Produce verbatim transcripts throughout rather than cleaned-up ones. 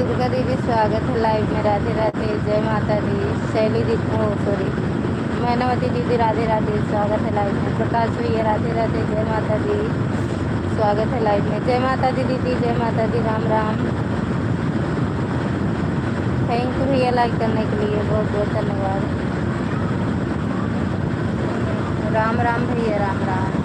दुर्गा दीदी, स्वागत है लाइव में। राधे राधे, जय माता दी। शैली दीदी, ओ सॉरी, मैनावती दीदी, राधे राधे, स्वागत है लाइव में। प्रकाश भैया, राधे राधे, जय माता दी, स्वागत है लाइव में। जय माता दी दीदी, जय माता दी, राम राम। थैंक यू भैया, लाइक करने के लिए बहुत बहुत धन्यवाद। राम राम भैया, राम राम।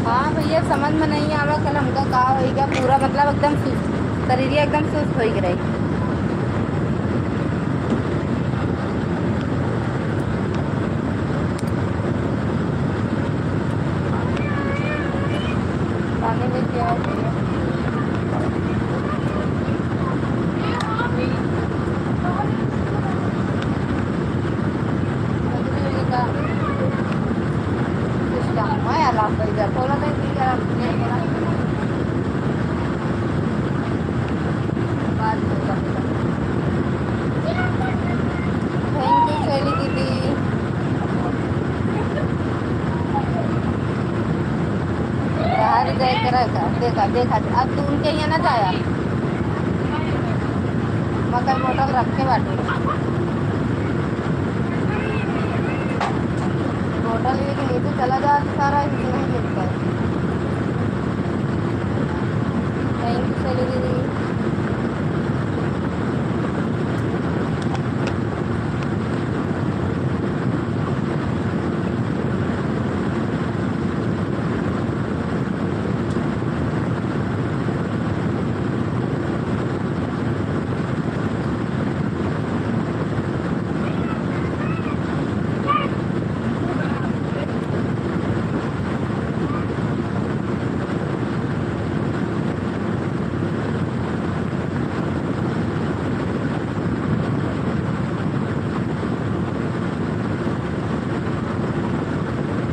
हाँ भैया, समझ में नहीं आवा कल हमका का होइगा, पूरा मतलब एकदम सुस्त, शरीर एकदम सुस्त होइग रही। पानी लेके आओ भैया। Thank you शैली दीदी। बाहर जाए के रहा, देखा, देखा, अब तू उनके यहाँ ना जाया। मकई मोटर रखे बाटे। होटल ये कि नीचे चला जा, सारा हिस्सा नहीं मिलता है। Thank you शैली दीदी।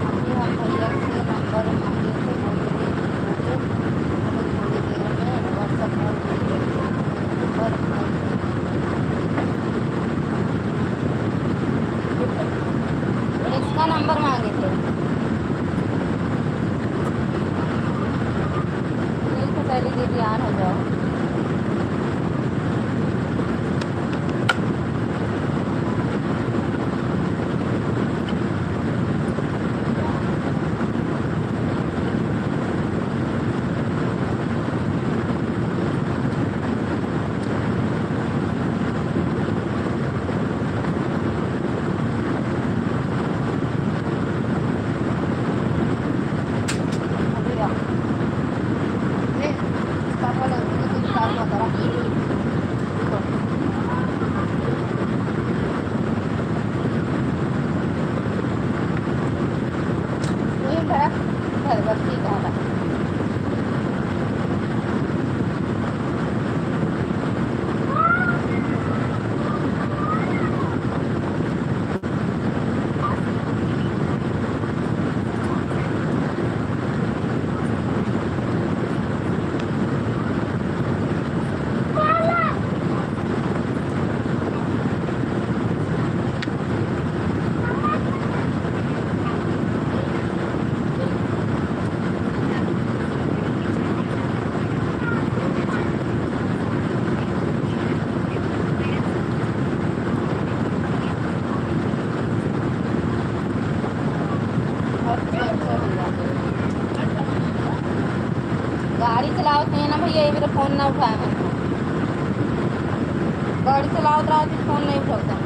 अभी हम भैया से नंबर मांगे थे, बोल रहे हैं कि हमें थोड़ी देर में WhatsApp कर दीजिए। नंबर मांगे थे। किसका नंबर मांगे थे? ठीक है, चलिए दीदी, on हो जाओ। ना भैया, ये मेरा फोन ना उठाया है। गाड़ी चलावत रहा थी, फोन नहीं उठाता।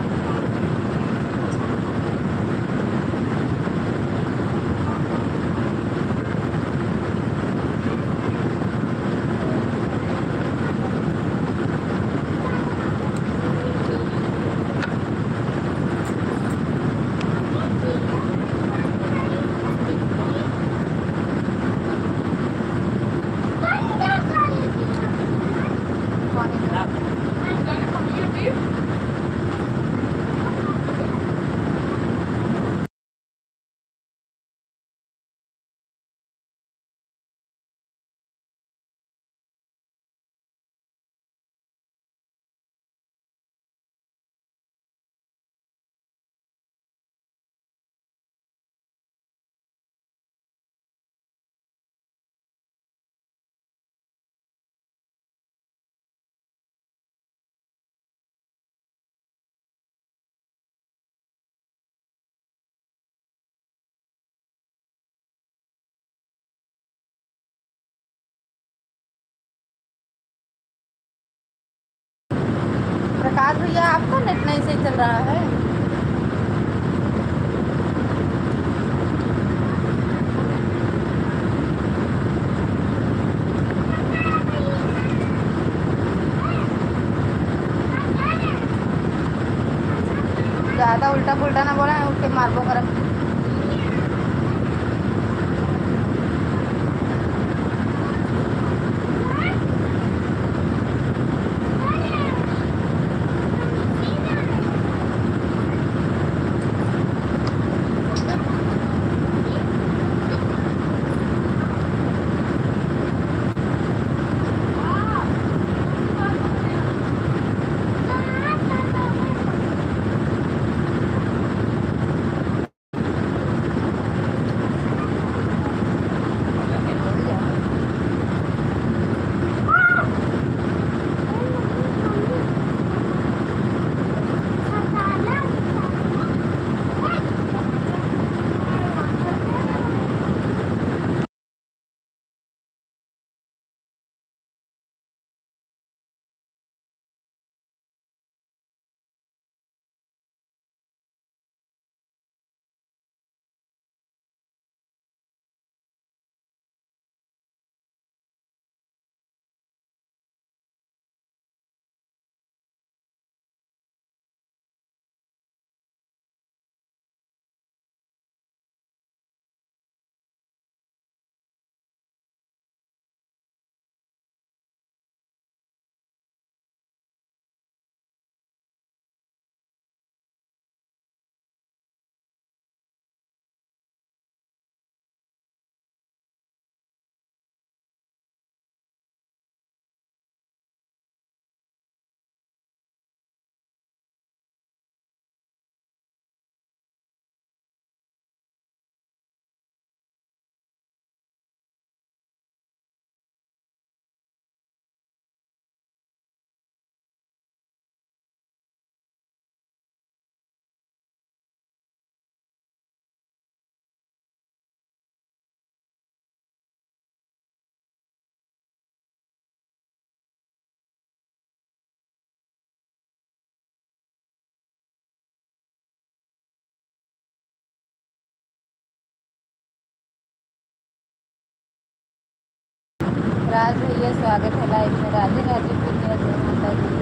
प्रकाश भैया, आपका नेट नहीं सही चल रहा है। ज्यादा उल्टा पुल्टा ना बोला, उठ के मारबो करब। राज भैया, स्वागत है live में। राधे राधे भैया, जय माता दी।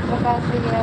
प्रकाश भैया।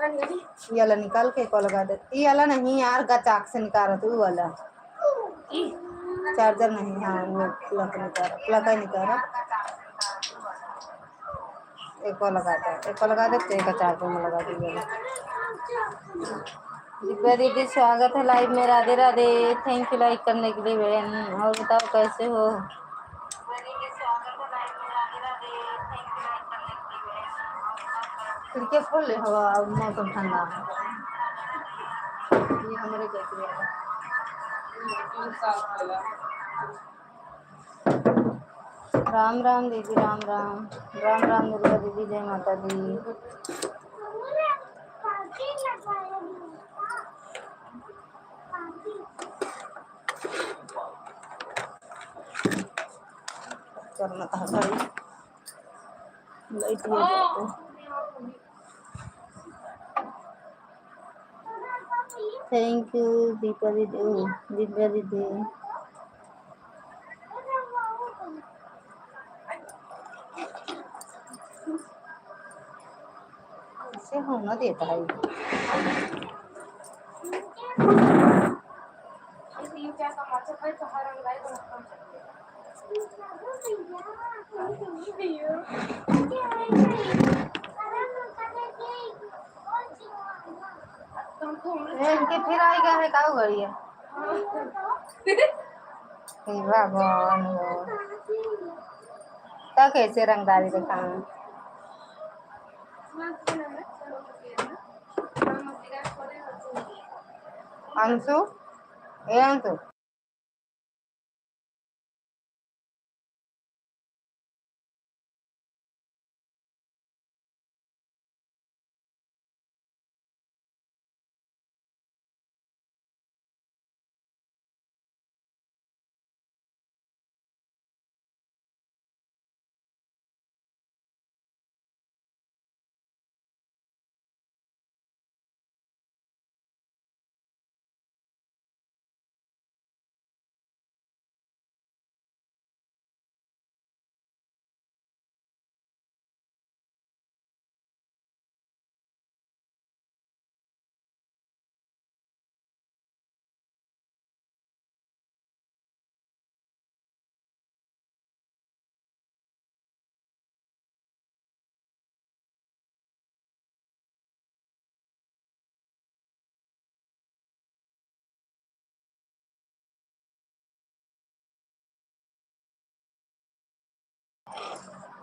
ये वाला निकाल के एको लगा दे। ये वाला नहीं यार, गचाक से निकाल तू, वो वाला। चार्जर नहीं, हाँ, वो प्लग निकाल, प्लग ही निकाल। एको लगा दे, एको लगा दे, तो एक चार्जर में लगा दीजिए। दिव्या दीदी, स्वागत है लाइव में। राधे राधे। Thank you लाइक करने के लिए बहन। और बताओ कैसे हो? खिड़की खोल ले, हवा, अब मौसम ठंडा है। ये हमरे देख रहे हैं। राम राम दीदी, राम राम। राम राम दुर्गा दीदी, जय माता दी। करना था भाई, लाइट ये जाते। Thank you दीपा दीदी, ओ, दिव्या दीदी। कैसे होना देता है? ए, इनके फिर आई गए हैं, का हो गई है? हे भगवान हो। तो कैसे रंगदारी दिखाएं? अंशु, ए अंशु।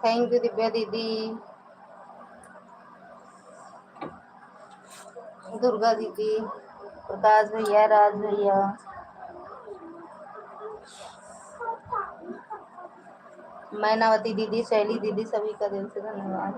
Thank you दिव्या दीदी, दुर्गा दीदी, प्रकाश भैया, राज भैया, मैनावती दीदी, शैली दीदी, सभी का दिल से धन्यवाद।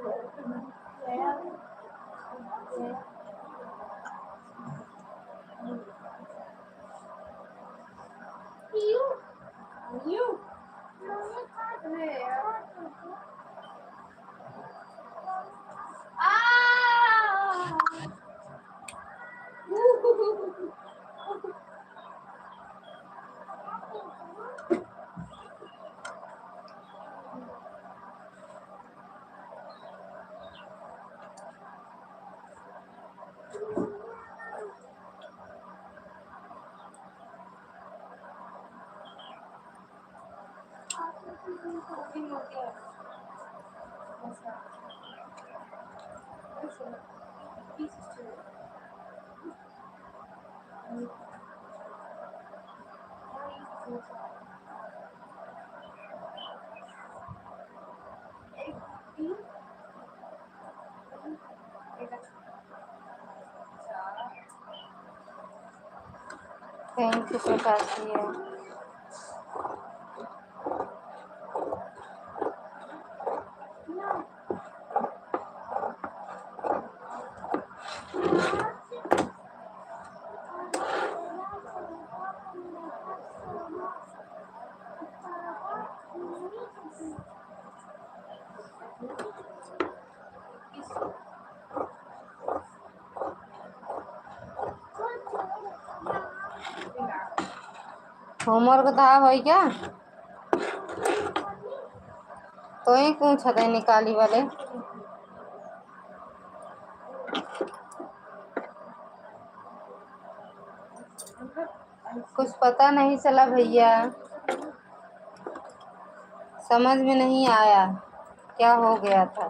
Thank you, प्रकाश भैया। Homework दा होई क्या? तो ही पूछत है निकाली वाले। कुछ पता नहीं चला भैया, समझ में नहीं आया क्या हो गया था।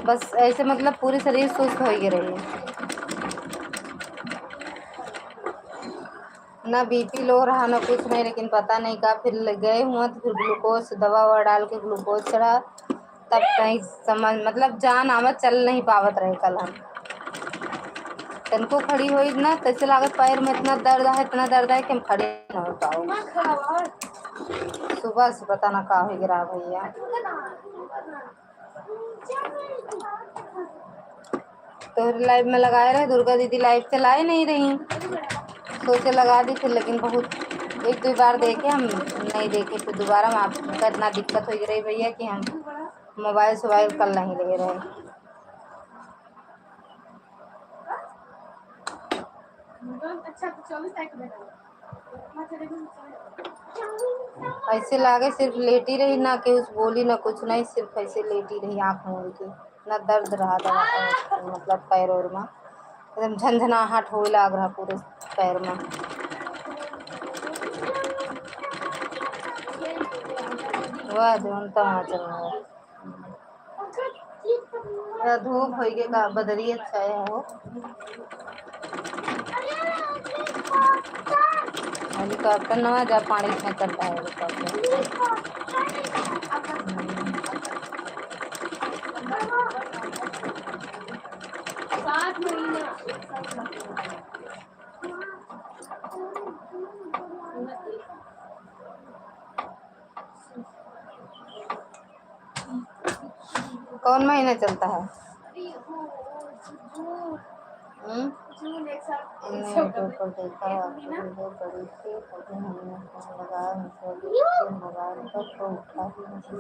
बस ऐसे मतलब पूरे शरीर सुस्त होइगे रही। ना बीपी लो रहा, ना कुछ नहीं, लेकिन पता नहीं का फिर ले गए हुआ तो फिर ग्लूकोज, दवा ववा डाल के ग्लूकोज चढ़ा, तब कहीं समझ, मतलब जान आवत, चल नहीं पावत रहे कल हम। तनको खड़ी होई ना, तैसे लागत पैर में इतना दर्द है, इतना दर्द है कि हम खड़े ना हो पाओ। सुबह से पता ना का हो गिरा भैया। तोहरे live में लगाए रहे, दुर्गा दीदी live चलाए नहीं रही, सोचे लगा दी फिर, लेकिन बहुत एक दो बार देखे हम, नहीं देखे फिर दोबारा। हम आपका इतना दिक्कत हो रही भैया कि हम मोबाइल सोबाइल कल नहीं ले रहे। अच्छा, तो चौबीस तारीख को भेजा। ऐसे लागे सिर्फ लेटी रही, ना केहू से बोली, ना कुछ नहीं, सिर्फ ऐसे लेटी रही आँख मूंद के। ना दर्द रहा, दवा, मतलब पैर ओर में एकदम झनझनाहट होए लाग रहा पूरे पैर में। वाह, जौन तमाचा रहा। थोड़ा धूप होइगे का, बदरिया छाया हो। Helicopter नवा जा, पानी फेंकत बा helicopter। कौन महीना चलता है? हम्म? हमने YouTube पर देखा, आपकी video बड़ी थी, तभी हमने फोन लगाया, हमको मोबाइल पर तो उठा ही नहीं।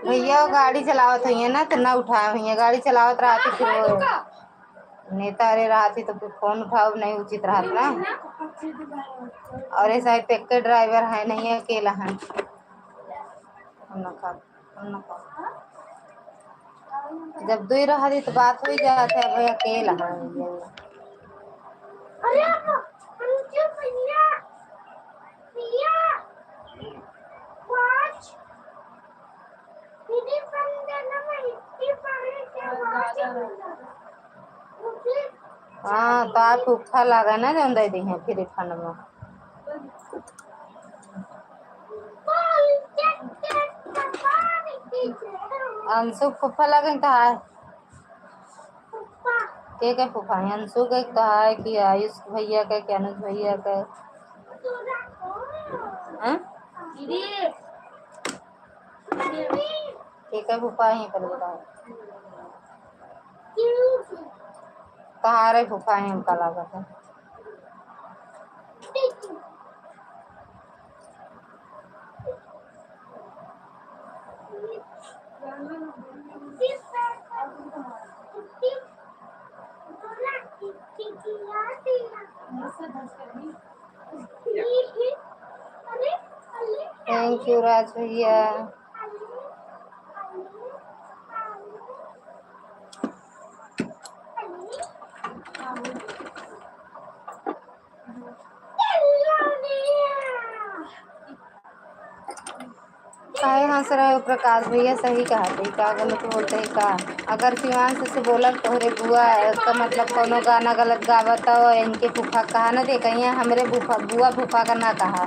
भैया वो गाड़ी चलावत हुई है ना, तो ना उठाए हुई है, गाड़ी चलावत रहती फिर वो नेता अरे रहती तो फिर फोन उठाओ नहीं उचित रहत ना। और ऐसा है, पेक्के driver है, नहीं अकेला है। हम ना खा, हम ना खा। जब दुई रहती तो बात हो जात है, अब अकेला है। अरे, हम क्यों भैया, भैया, watch। हाँ, तो आप फूफा लागे ना, जौन दे दी हैं free fund में। अंशु फूफा लागे तो है। के के फूफा है? अंशु के तो है कि आयुष भैया के, कि अनुज भैया के? हाँ? केकर फूफा ही पर बताओ। तहारे फूफा ही हमका लागत है। Thank you राज भैया। काहे हंस रहे हो प्रकाश भैया, सही कहा थे, का गलत बोलते हैं का? अगर शिवांश से बोलब तोहरे बुआ का मतलब कौनो गाना गलत गावत हो, इनके फूफा कहा न दे, कहिए हमरे बुआ फूफा का ना कहा।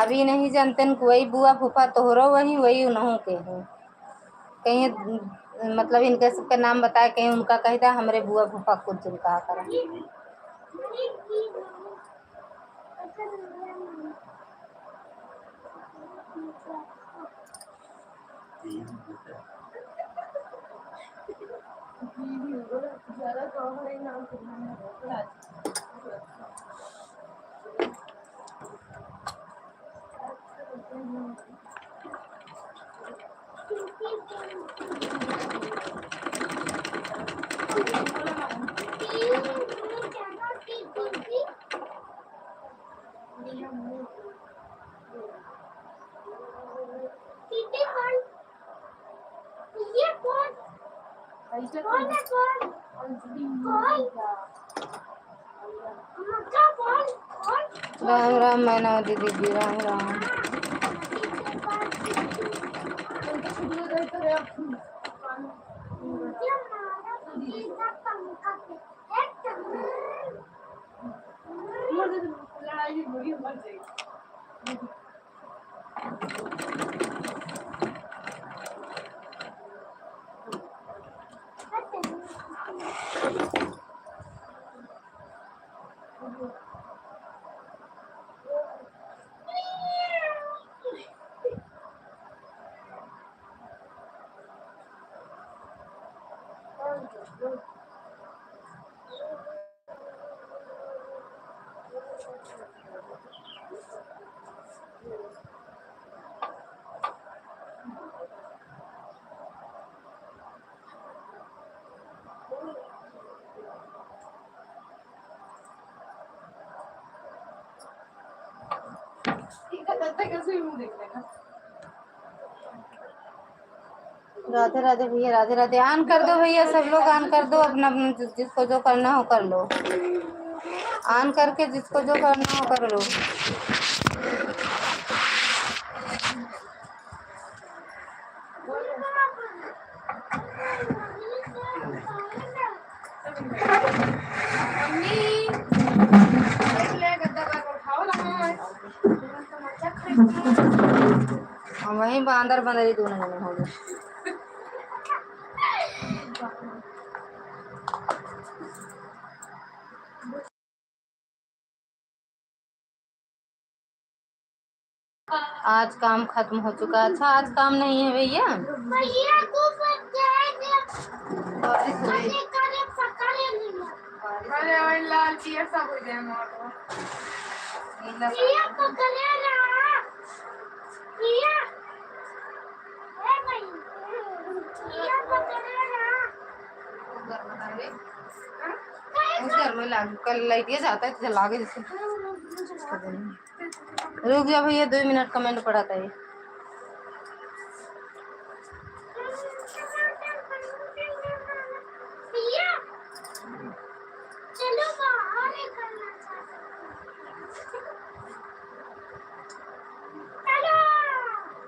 अभी नहीं जानते न कोई बुआ फूफा तोहरो वही, वही उन्हों के हैं। कहीं मतलब इनके सबके नाम बताए, कहीं उनका कह दे हमरे बुआ फूफा कुछ जिन कहा करा। ये कौन? कौन है कौन? कौन? मक्का कौन? कौन? राम राम मैना दीदी जी, राम राम। ये हमारा पीछे का पंखा पे। एक लड़ाई भी बुरी मर जाएगी। राधे राधे भैया, राधे राधे। On कर दो भैया, सब लोग on कर दो, अपना अपना जि-, जिसको जो करना हो कर लो। On करके जिसको जो करना हो कर लो। हम वहीं बांदर बंदरी दोनों जने हो गए। आज काम खत्म हो चुका। अच्छा, आज काम नहीं है भैया। भैया, तू सब जाए दे। बारिश हो रही। अरे, करे, पकड़े नहीं। बारिश हो रही। अरे, लाल पियर सब हो जाए मोर। नीला पियर पकड़े रहा। पियर। ए भाई, पियर पकड़े रहा। उस घर में लाग, कल लाइट ये जाता है, तो लागे जैसे। रुक जा भैया, दो मिनट comment पढ़ाता है। चलो बाहर निकलना चाहते हैं।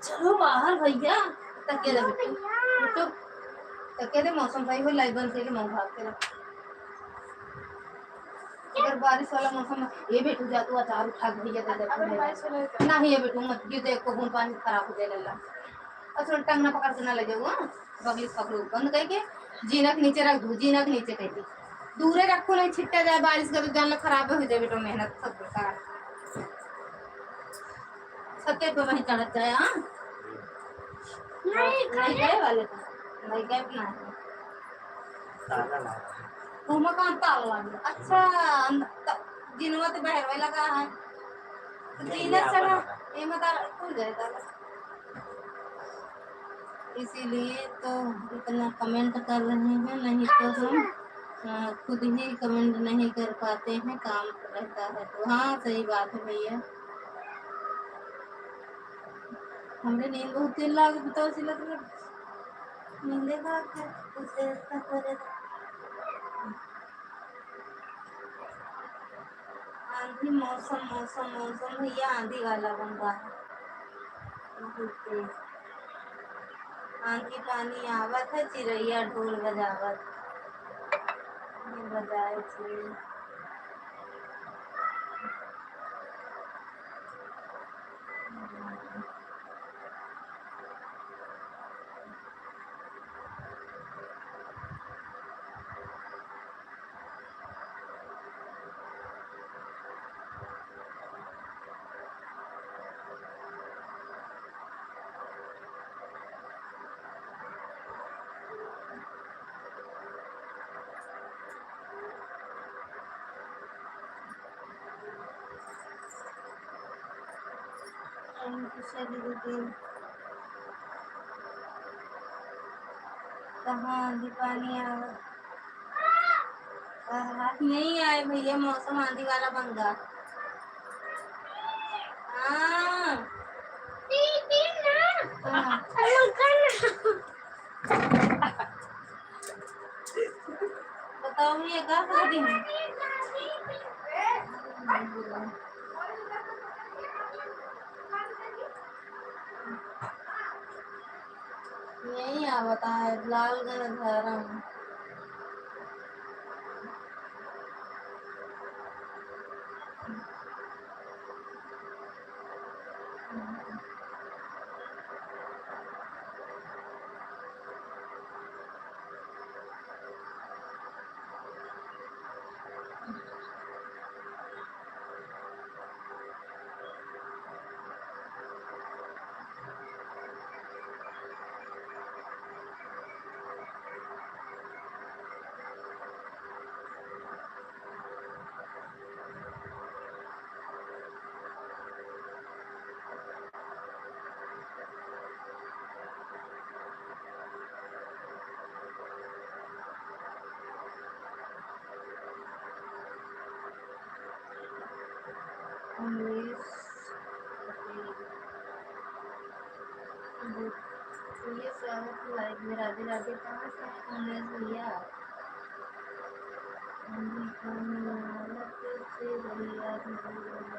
चलो। चलो बाहर भैया। तकिया दे चलो बेटू। भैया। बेटू, तकिया दे, मौसम सही हो, light बंद करके मौन भाग के रख। अगर बारिश वाला मौसम, ए बेटू, जा तू अचार उठा के भैया दे दे। अगर बारिश वाला है तो। नहीं, ए बेटू, मत, ये तो एको बूंद पानी खराब हो जाए लल्ला। और थोड़ा टंगना पकड़ के ना ले जाओ, हाँ? बगली पकड़ो, बंद करके जीना के नीचे रख दो, जीना के नीचे करके। दूरे रखो, नहीं छिट्टा जाए बारिश का, तो जान लो खराब हो जाए बेटो, मेहनत सब बेकार। छते पे वहीं चढ़त जाए, हाँ? नहीं, नहीं गए वाले तो, नहीं गए अपना। ताला लगा है। तुम कहाँ ताला लगा? अच्छा, अंद-, त-, जिनवा तो बहरवे लगा है। तो ये जीना आपन चढ़ा, लगा। ये मत आ, खुल जाए ताला। इसीलिए तो इतना comment कर रहे हैं, नहीं तो हम, अ, खुद ही comment नहीं कर पाते हैं, काम रहता है तो। हाँ, सही बात है भैया। हमरे नींद बहुत तेज लाग, बताओ, सिलत में नींदे भाग है, कुछ देर तक हो जाता। आंधी, मौसम, मौसम, मौसम, भैया, आंधी वाला बन रहा है। बहुत तेज। आंधी पानी आवत है, चिरैया ढोल बजावत। बजाए चिरैया। चली दीदी, कहाँ आंधी पानी आवत? बरसात नहीं आए भैया, मौसम आंधी वाला बन गा। हाँ। दीदी ना। हाँ। हमका ना। बताओ, ये का कर दी? यही आवता है, लालगंज धर्म। उमेश पटेल। ये स्वागत है live में। राधे राधे। कहाँ से हैं उमेश भैया? हम भी कम से बढ़िया, बढ़िया।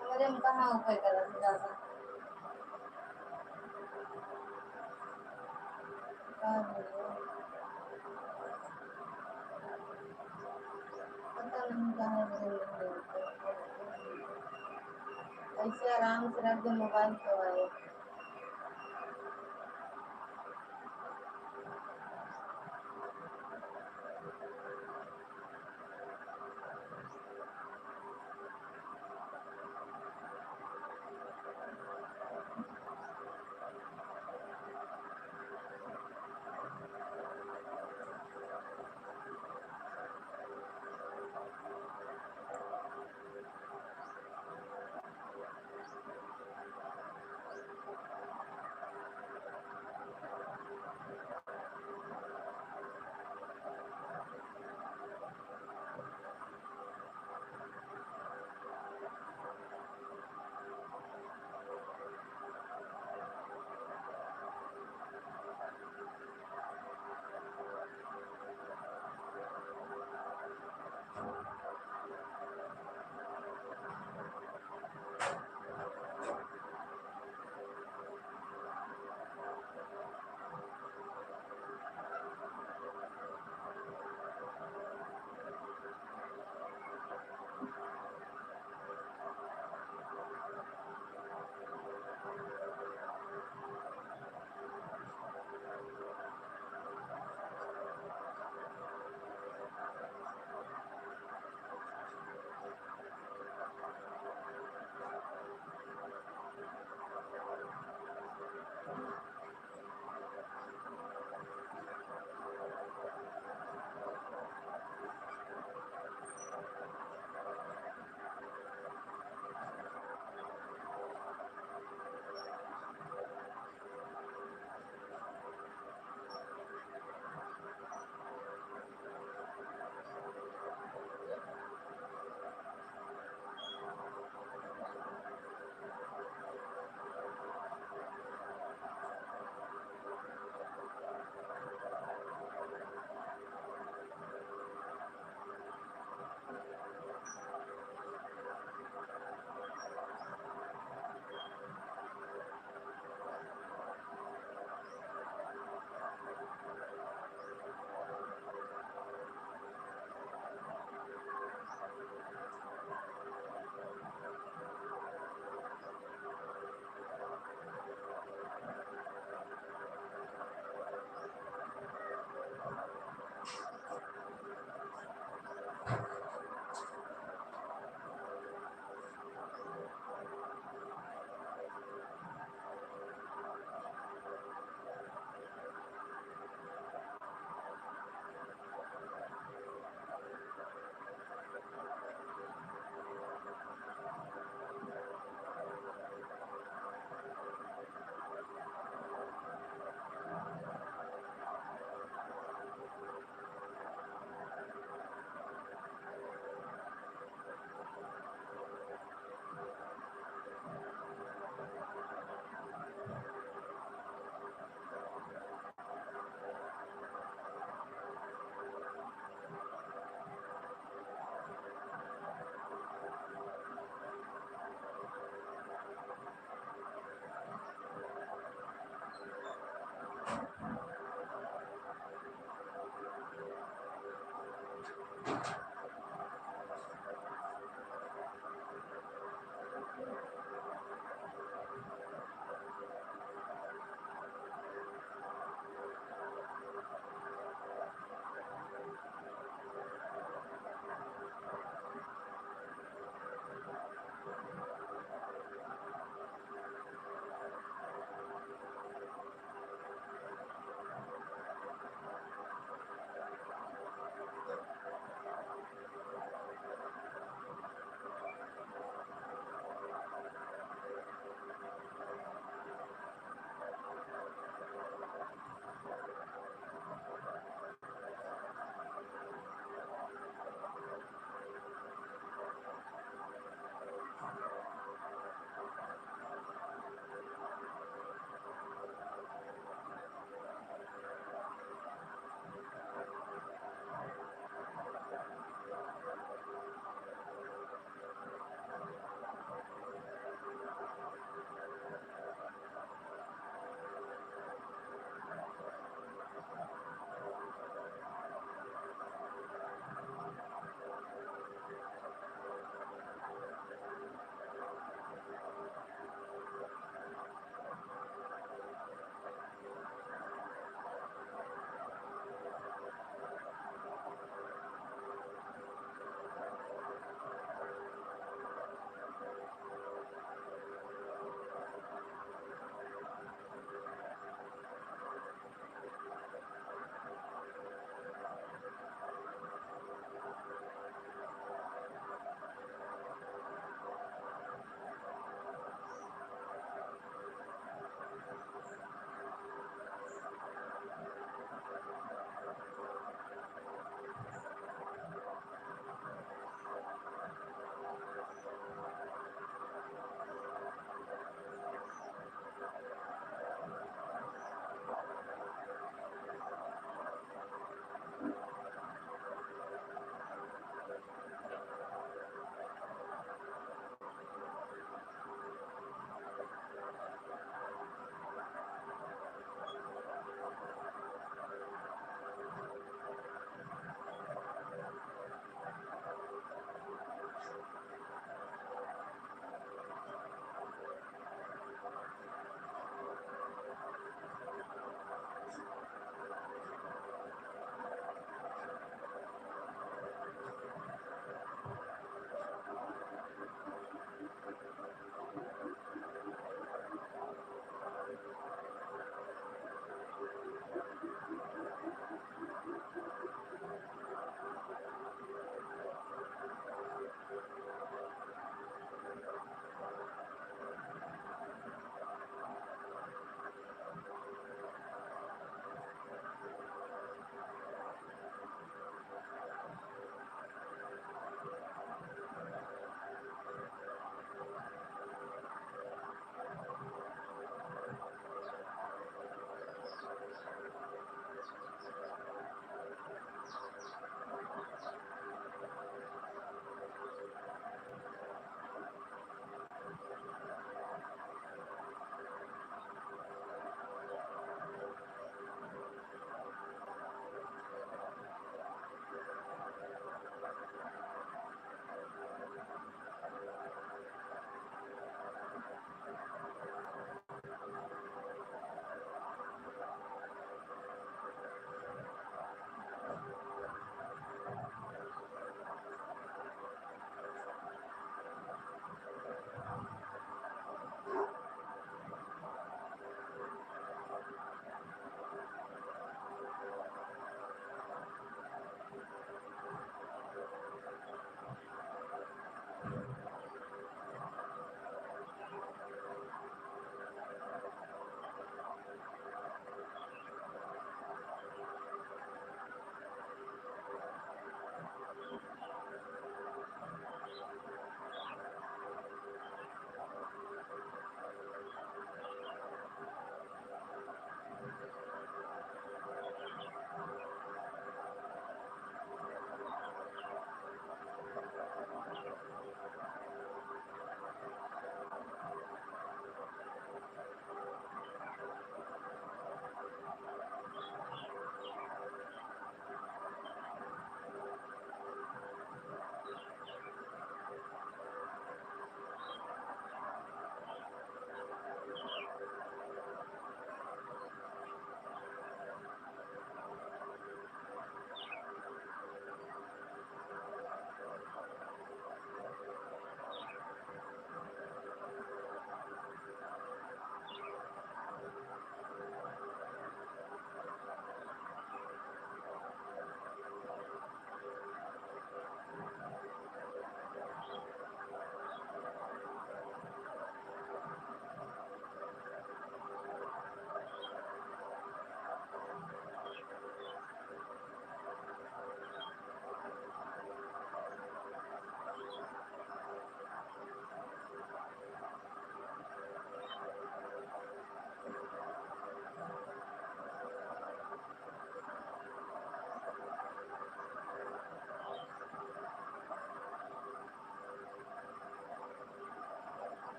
हमरे में कहाँ उपाय करत है दादा? का बोले? पता नहीं कहाँ गए। ऐसे आराम से रख दे मोबाइल को आए।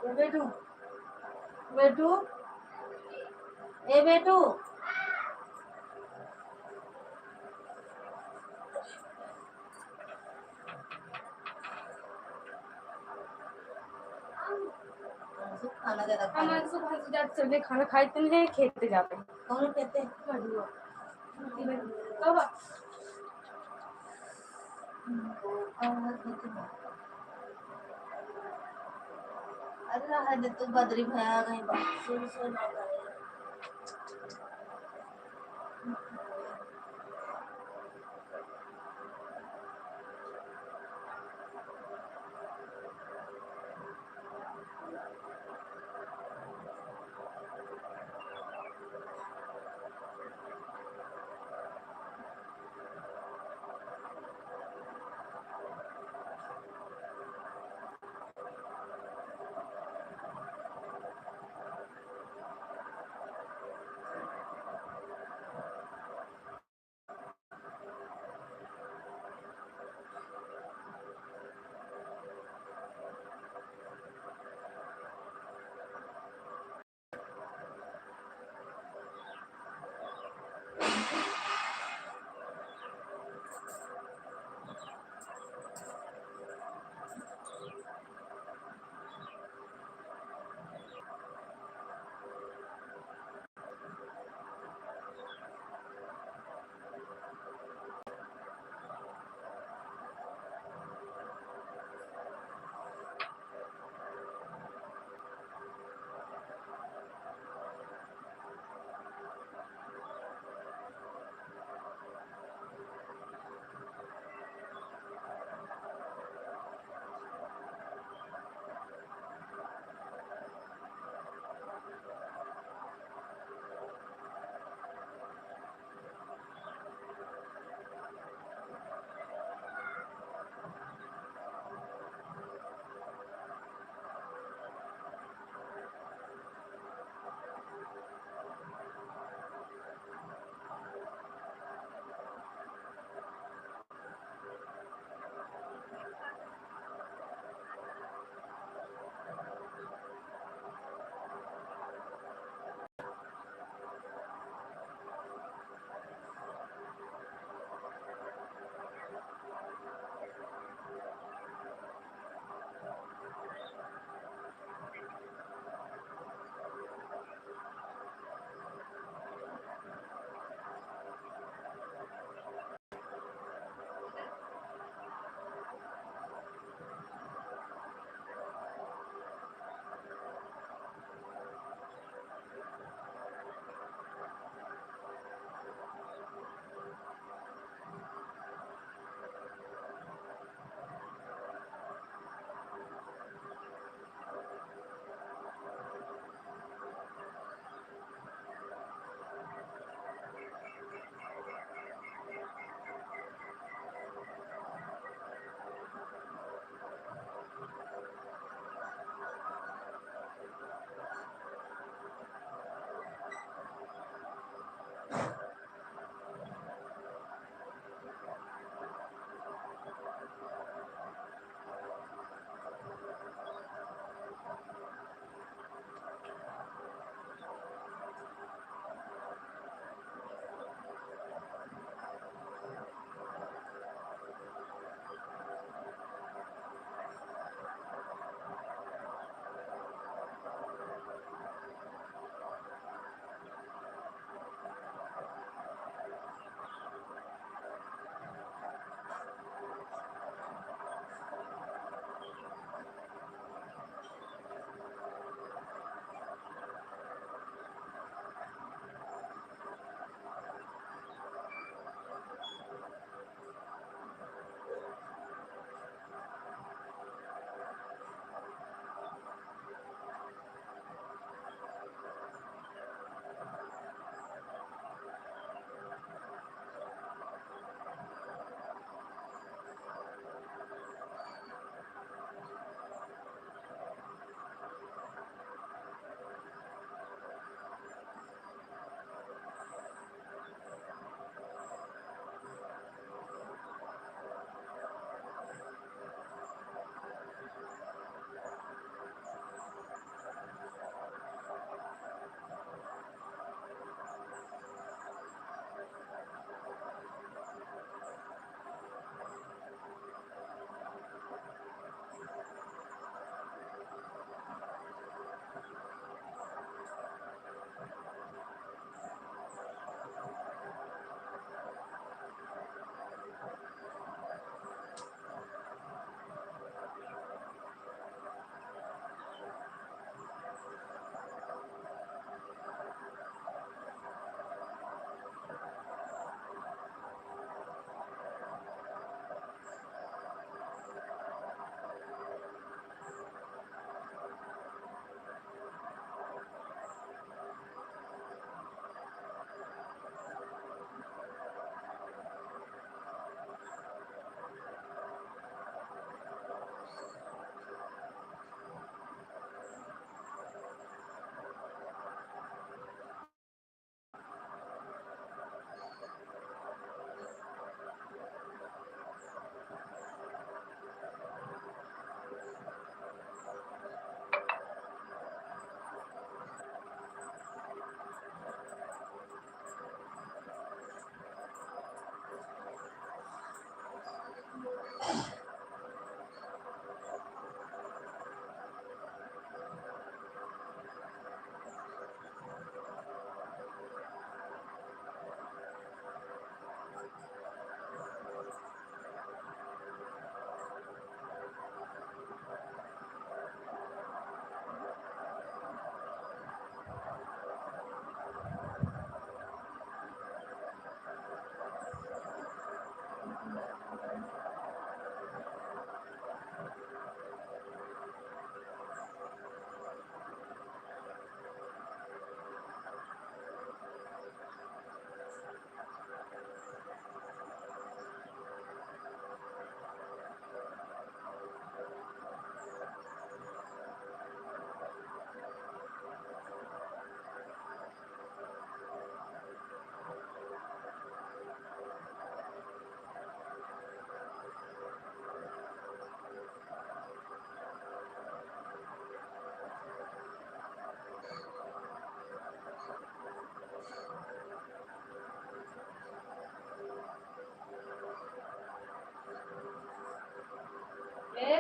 ए बेटू, बेटू, ए बेटू। खाना ज्यादा खा हम ले। आज सुबह से जाते चले खाना खाए तन है, खेते जाते। कौन खेते? मधुआ। कब? अल्लाह है, तू बदरी भया गई बा, सुन सुन आ गए।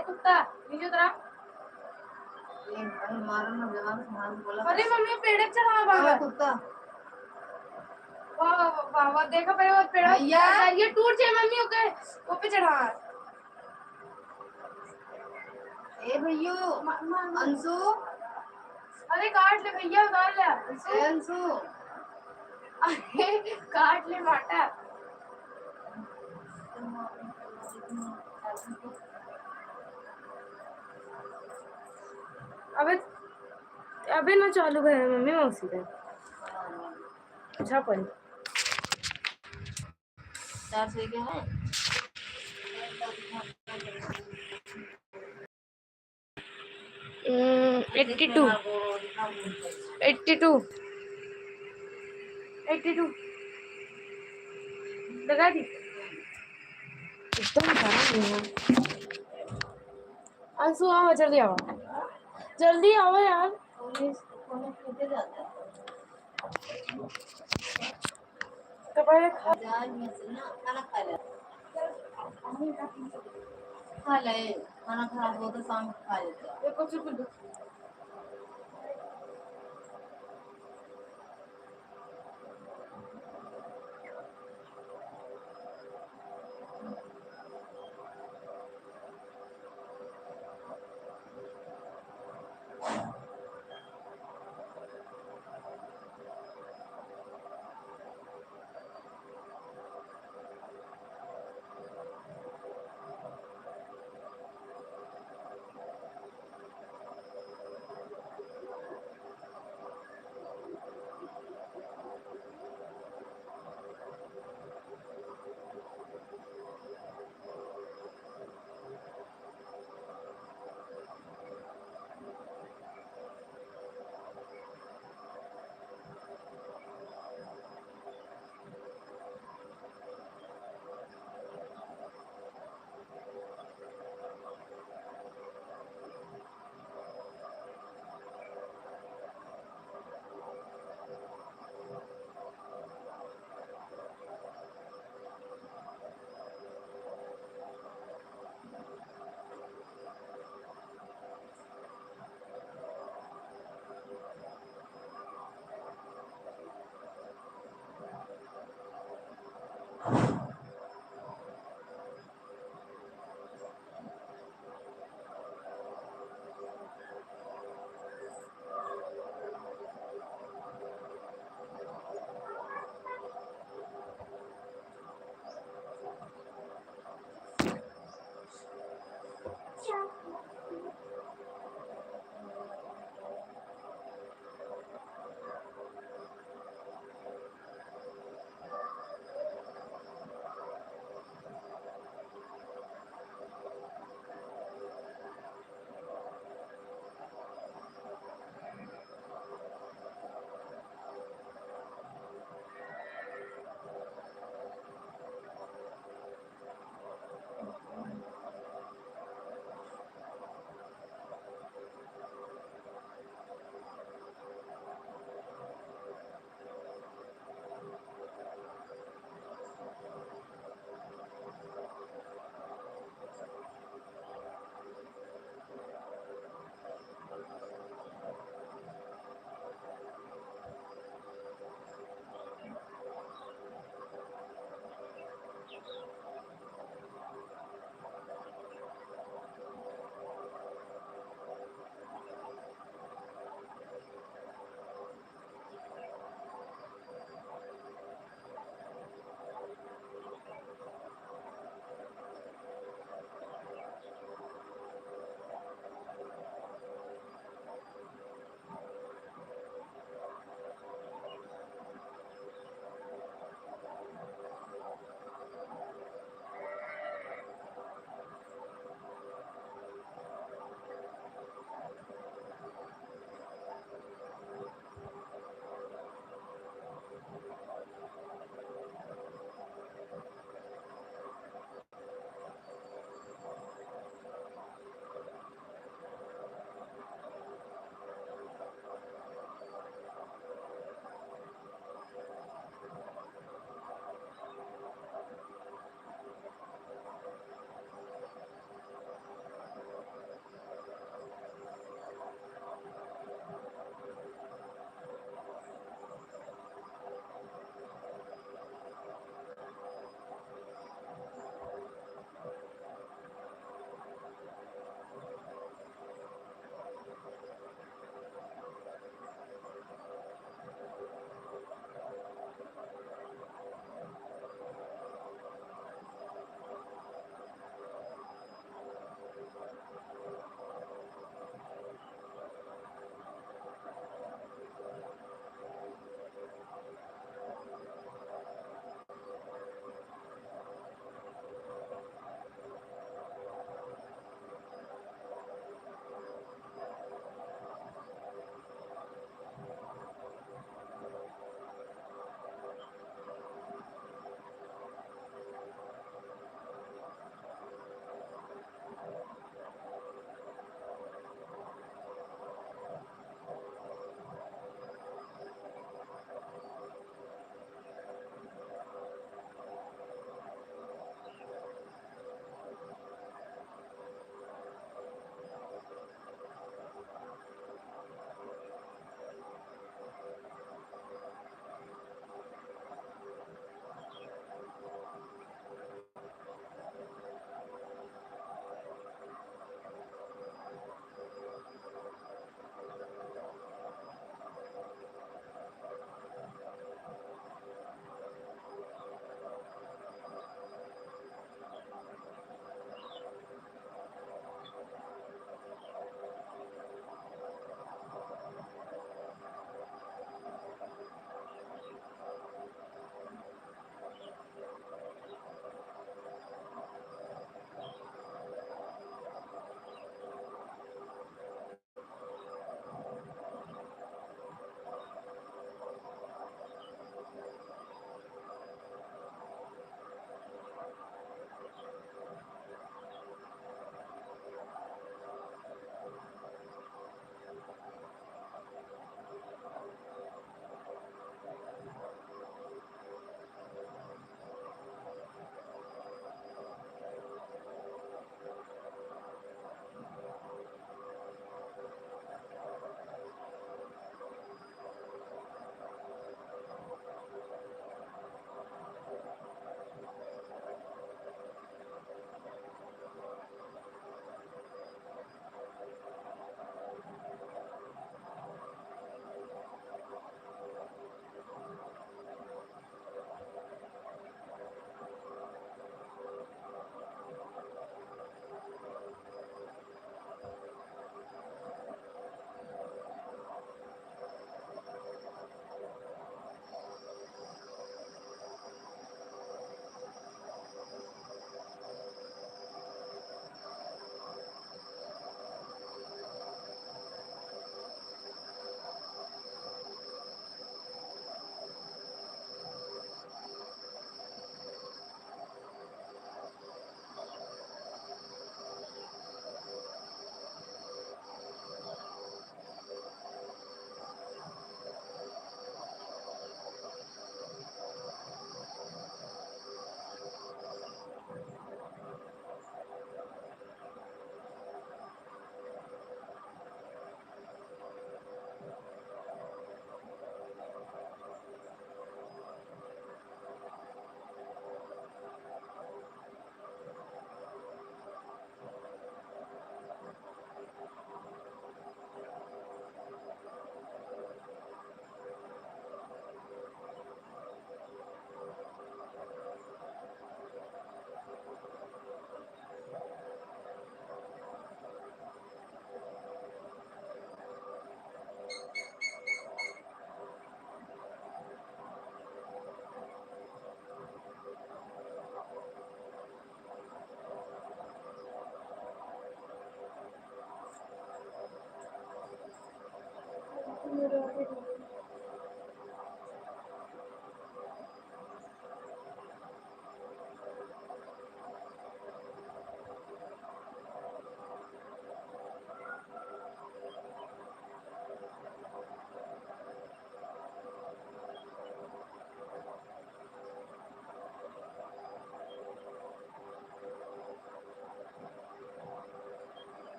कुत्ता, नीचे उतरा। ए, अरे मारो ना, जवान से मारो, बोला। अरे मम्मी, पेड़ चढ़ा बाबा। कुत्ता। वाह, वाह, वाह, वाह, देखा पहले वो पेड़। भैया। ये टूट जाए मम्मी, ओके, वो पे चढ़ा। ए भैयो, म-, म-, म-, अंशु। अरे काट ले भैया, उतार ले। अंशु। ए अंशु। अरे काट ले माटा। अबे, अबे ना चालू करे मम्मी मौसी का। अच्छा पड़ी। चार सौ के है। हम्म, eighty two. Eighty two. Eighty two. लगा दी। एकदम जान नहीं है। अंशु, आओ, जल्दी आओ। जल्दी आओ यार। तो पहले खा बाजार में से ना खाना खा ले। खा ले, खाना खराब हो तो शाम को खा लेते हैं। ये कुछ भी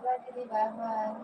बाय दीदी, बाय बाय।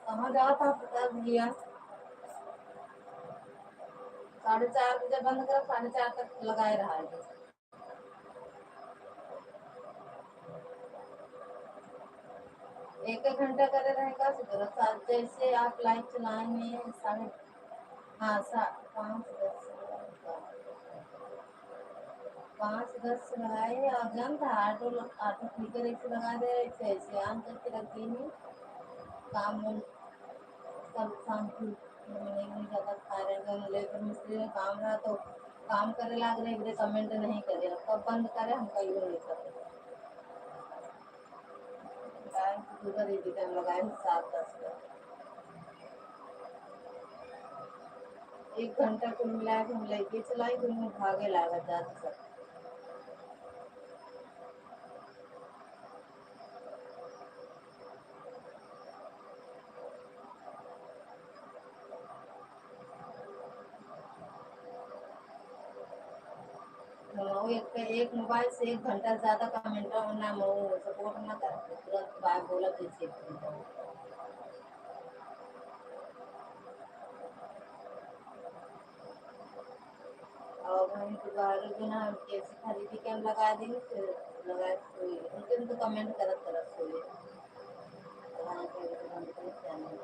कहाँ जात ह पता भैया? साढ़े चार बजे बंद करब, साढ़े चार तक लगाए रहा है। एक एक घंटा करे रहेगा, सुबह सात, जैसे आप लाइव चलाएंगे, साढ़े, हाँ, सा-, पाँच दस, पाँच दस लगाए, और जानता है, ऑटो ल-, ऑटो फ्लिकर ऐसे लगा दे, ऐसे, ऐसे on करके रख देंगे, काम में कल शाम की नहीं, नहीं ज्यादा खा रहे हैं, लेबर मिस्त्री में काम रहा तो काम करे लाग रहे, इधर comment नहीं करे, अब कब बंद करे हमका ये नहीं पता। गाय की दूध दे दी, टाइम लगाए हैं सात दस का। एक घंटा कुल मिला के हम लेके चलाई, तो मैं भागे लागत जात सब। हाँ, वो एक, एक मोबाइल से एक घंटा ज्यादा comment ना, वो support ना कर, तुरंत बाय बोला जैसे एक घंटा। और हम तो बाहर बिना हम कैसे खरीदी के हम लगा देंगे, फिर लगा के सोई। उनके तो comment करत करत सोई। लगा के हम तो क्या नहीं।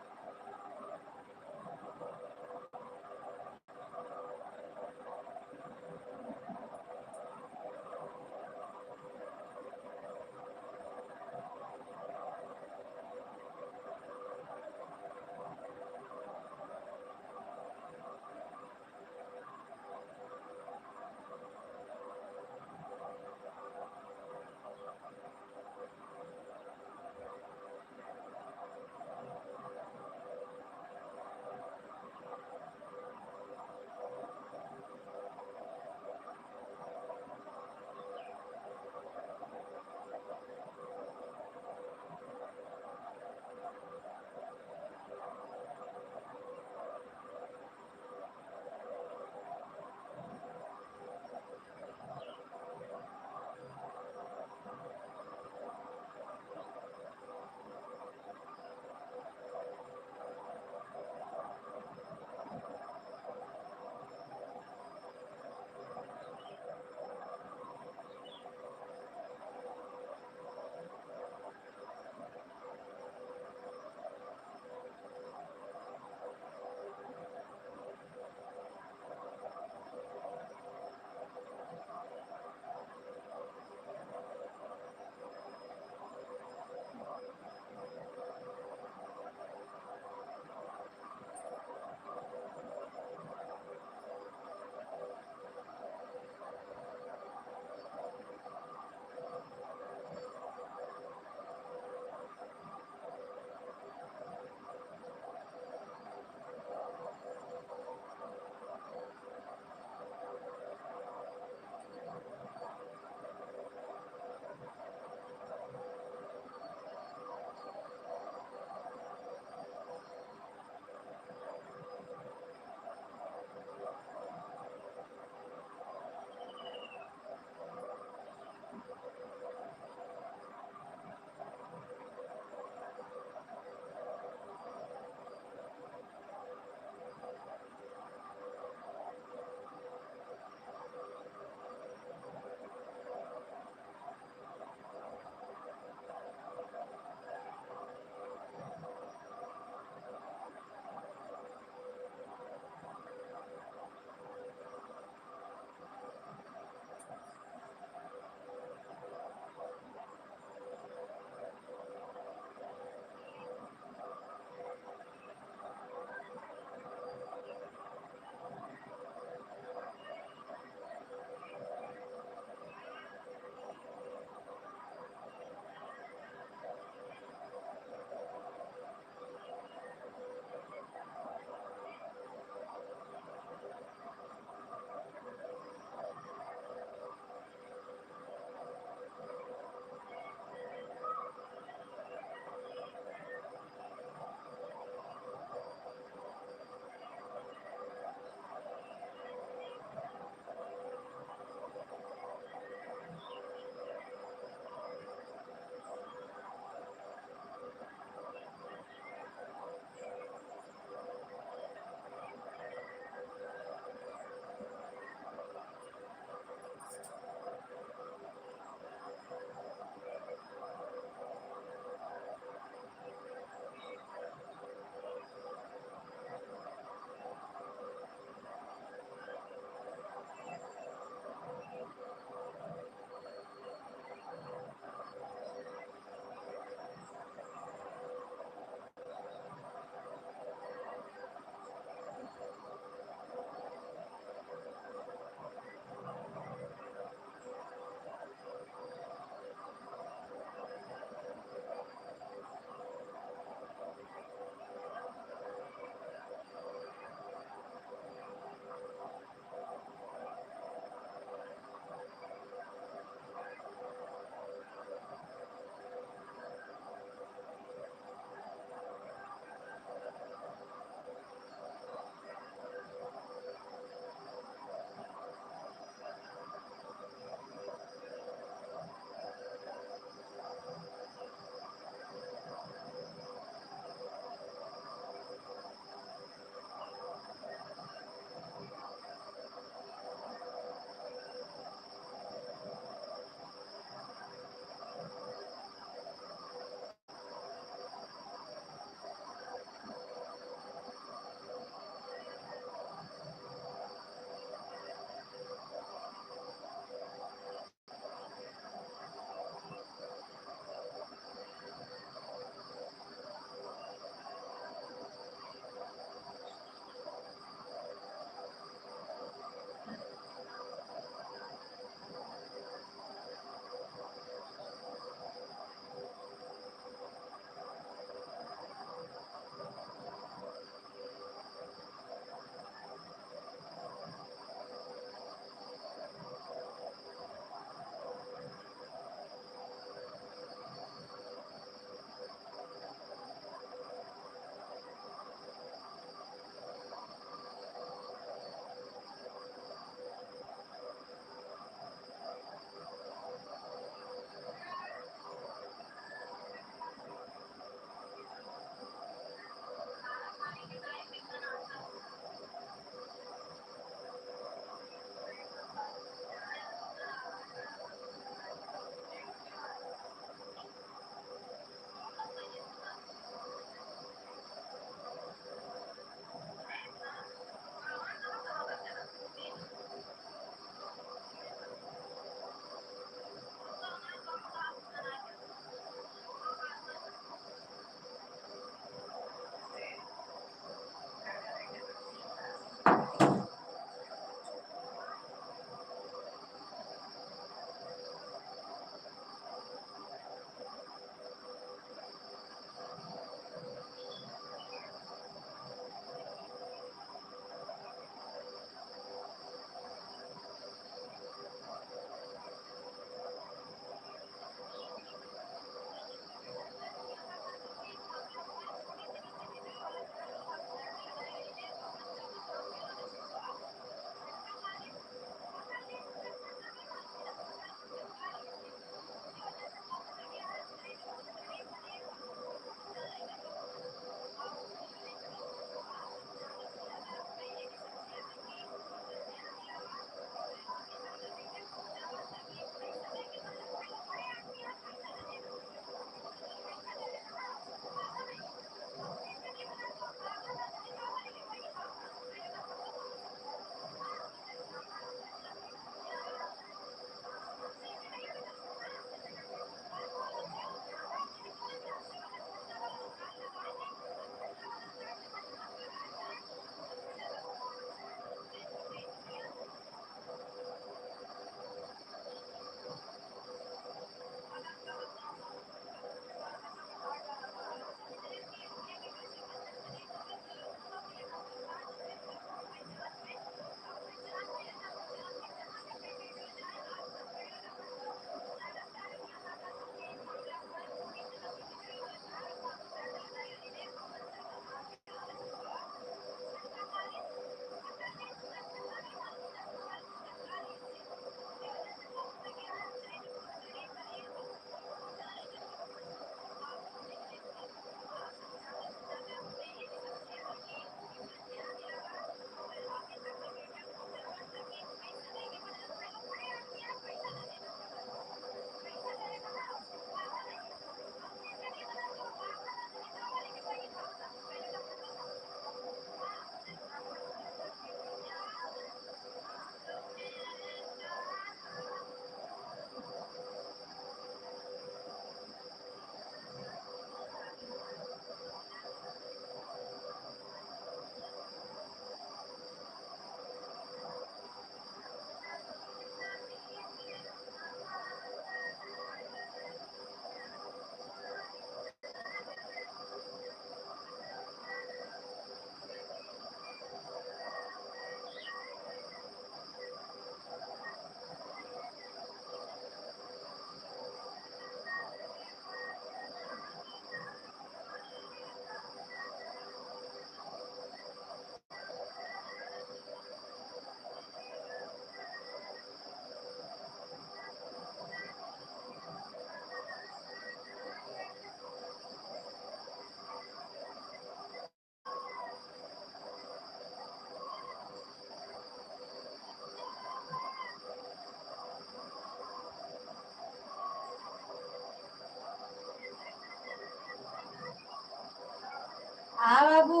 हाँ बाबू।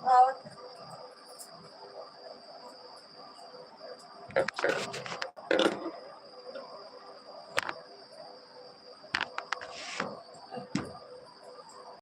और